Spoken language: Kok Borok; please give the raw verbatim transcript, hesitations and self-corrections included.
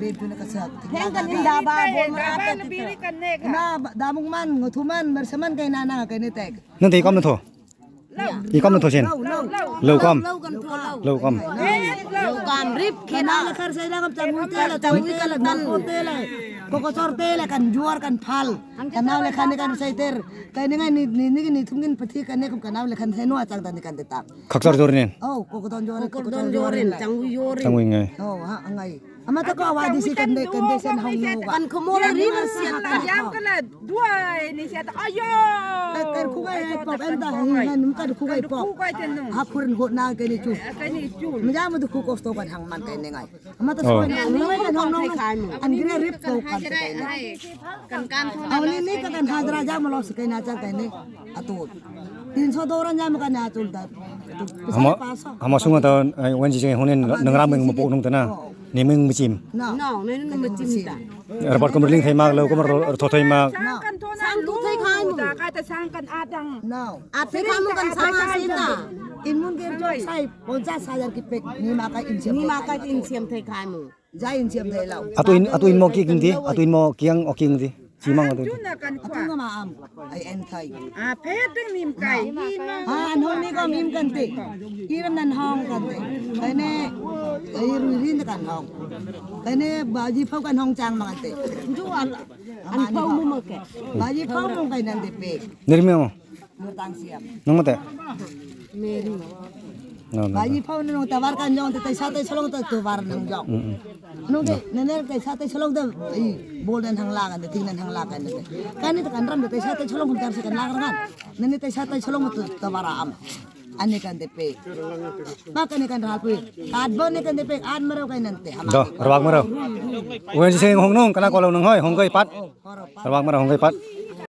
beb juna ka sak. Heng kan inda ba, bo ma ate tita. Na, damung man, nguthu man, mersa man, kai na, na, kai ne tek. Nang tei kom na tho. I kom na tho sen. Lo, lo. Lo kom. Lo kan tho, lo. Lo kom. Lo kam rip khena. Kana le khar sai na kam changui tela, changui tela, tan ko tela. Kokosor tela kan juar kan phal. Kana le khani kan sai ter. Kai ni ngai ni, ni, ni, ni thum gin pathi kan ne kam kana le khan sai no achang tani kan te tak. Khakchar jorin. Oh, kokodon jorin, kokodon jorin, changui jorin. Changui ngai. Oh, ha, ngai. Ama ta ko awa disi kande, kande sen hong no ga. Kan khomora ri man siat ta. Yang kala duai ni siat. Ayo. Kan khugai pok enda hong ngai num kan khugai pok. Khugai ten nung. Ha khurin hot na kani chu. Kani chu. Mja mu du khu kosto kan hang man kai ne ngai. Ama ta soi na nung kan hong nung. An gre rip to kan kai ne. Kan kan thona. Awni ni ka kan hajra ja mo los kai na cha kai ne. Atul. Tinso doran jam ka na atul da. Hamo, hamo sungo ta, eh, wan ji jeng hone nangra meng mo pok nung ta na. Ni meng mechim. No. No, meng mechim ta. Rabar komor ling thai mak, lo komor tho thai mak. Sang tu thai khai mu. Da ka ta sang kan atang. No. At thai khai mu kan sang asin ta. In mun ger jok sai ponchas hajar ki pek ni ma ka in sem. Ni ma ka in sem thai khai mu. Jai in siam thai lau. Atu in, atu in mo ki kingdi, atu in mo kiang o kingdi. Chimang atu. Chuna kan kwa. Atu ngama am. Ai en thai. A phe ting nim kai. Ha, an hong ni ko ngim kan te. Iram nan hong kan te. Kaine, ai ru rin kan hong. Kaine baji phau kan hong chang mang te. Ju an, an phau mu mo ke. Baji phau mo kai nan de pe. Nirmi mo. Nang mate? Meri. No, no, no. Baji phone nung tabar kan jong te sa te solong te tobar nang jong. Mm, mm. Nung te nene te sa te solong te i bol den hang la kan te ting den hang la kan te. Kani te kan ram te sa te solong hum tar se kan la kan. Nene te sa te solong te tobar am. Ani kan te pe. Ba kani kan ral pe. At bo ne kan te pe at maro kan nan te hama. Do, rawak maro. Wen sing hong nung kana kolong nung hoi hong kai pat. Rawak maro hong kai pat.